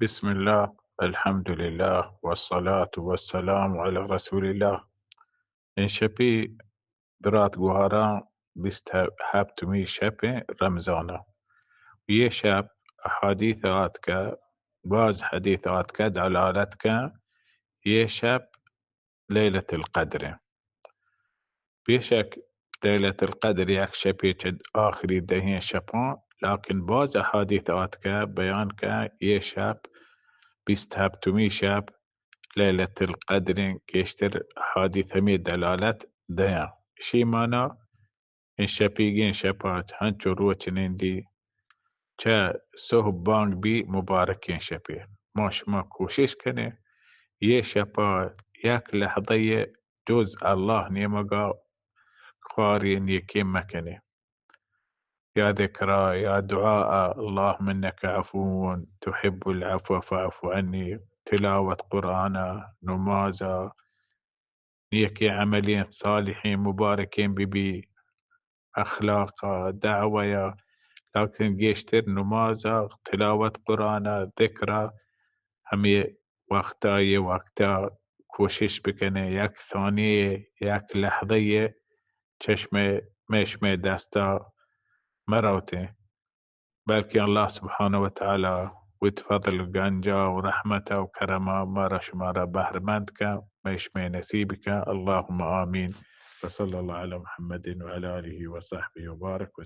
بسم الله، الحمد لله، والصلاة والسلام على رسول الله. این شپی برات گوهاران بیست هفتمی شپ رمضان. یہ شپ حدیث آتکه، باز حدیث آتکه دلالت کن یہ شپ لیلة القدر. بیشک لیلة القدر یک شپے چہ آخری دہیں شپاں، لیکن باز احادیث آتکہ بیان کہ یہ شپ بیست ہپتمی شپ لیلة القدر، گیشتر احادیث ہمے دلالت دیاں. اشی مانا این شپیگیں شپا ہنچو روچ نندی چہ صحب بانگ بی مبارکیں شپے. ما شما کوشش کنیں یہ شپا یک لحظہ یہ جز اللہ نیمگا خواری نیکی مکنیں. یا ذکرا، یا دعا، اللهم انك عفو تحب العفو فاعف عني، تلاوت قرآن، نمازا، نیکیں عملیں صالحیں مبارکیں بہ بی، اخلاقا، دعویا، لیکن گیشتر نمازا، تلاوت قرآنا، ذکرا، ہمے وقتا، یہ وقتا کوشش بکنے یک ثانیہ، یک لحظہ یہ چشم میشمے دستا مروتیں. بلکہ اللہ سبحانہ و تعالی وت فضل گنجا و رحمتا و کرما مارا شمارا بہرمند کن، مئے شمئے نصیب کن. اللهم آمین. وصلی اللہ علی محمد وعلی آلہ وصحبہ وبارک وسلم.